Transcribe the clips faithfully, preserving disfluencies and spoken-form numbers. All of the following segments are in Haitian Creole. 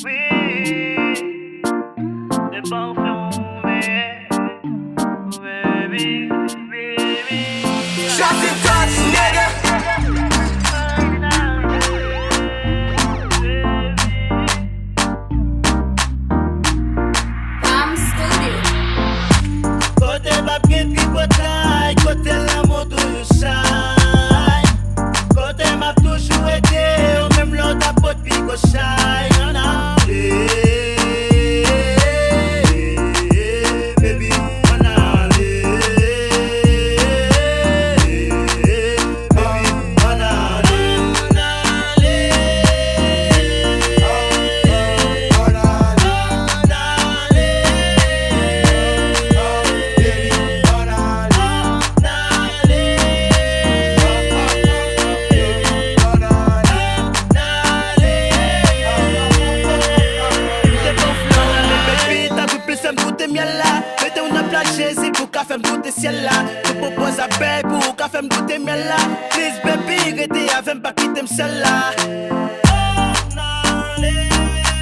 Wi, se pa w fè m woumen, baby, baby. Justin Touch, nigga. Palm Studio. Kote m ap gen tripotay, kote lanmou toujou chay. Kote m ap toujou ede w, menm lè w t ap pot pi gwo chay. Ann ale, baby, ann ale. Fè m goute syèl la. Tout pwopoz a bèy pou ou ka fè m goute myèl la. Please baby, rete avè m, pa kite m sèl la.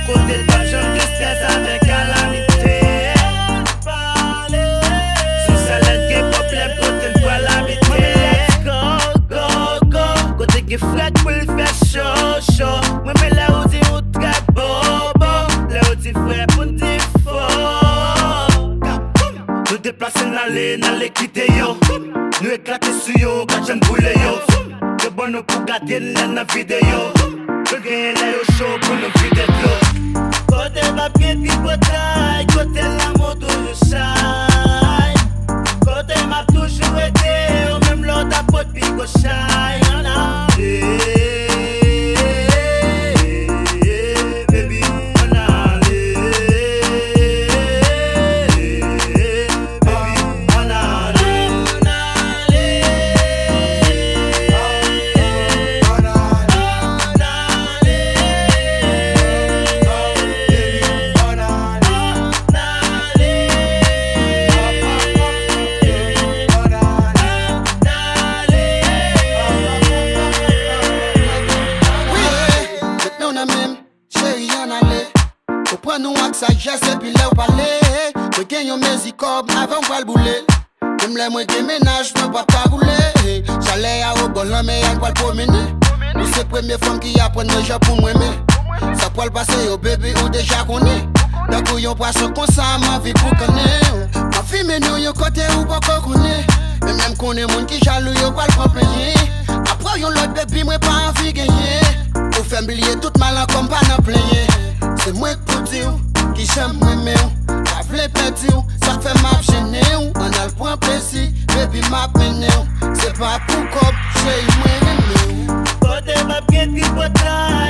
Kote l p ap janm gen strès avèk kalamite. Sou salèt gen pwoblèm, kote n pral abite. Mwen men let's go, go, go. Kote gen frèt pou l fè cho, cho. Mwen men lè ou di ou trè bo, bo. Lè ou di vrè pou n di fo. Nou deplase n ale, n ale kite yo. Nou eklate sou yo, ou pa janm boule yo. Yo ban nou pou gade n lè n nan videyo. Yo genyen lè yo cho pou nou vide dlo. Kote m ap gen tripotay, kote lanmou toujou chay. Kote m ap toujou ede w, menm lè w ta pot pi gwo chay. Ann ale, baby, ann ale. Wi, met men w nan men m. Cheri, ann ale. Ou pran nou ak sajès epi lè w pale. Mwen gen yon mezi kòb, avè w m pral boule. Menm lè mwen gen mennaj, mwen p ap ka boule. Chalè a obò lanmè a, n pral pwomennen. Ou se premye fanm ki aprann mwen jan pou mwen renmen. Sa pral pase yo, baby, ou deja konnen. Tankou yon pwason konsa, m anvi boukannen w. M anvi mennen w yon kote ou poko konnen. Menm lè m konnen moun ki jalou yo pral pran plenyen. Apre w yon lòt, baby, mwen pa anvi genyen. Ou fè m bliye tout mal ankò, m pa nan plenyen. Se mwen k pou di w kijan m renmen w. Pa vle pèdi w, sa k fè m ap jennen w. Ann al pran plezi, baby, m ap mennen w. Se pa pou kòb, cheri, mwen renmen w. Kote m ap gen tripotay,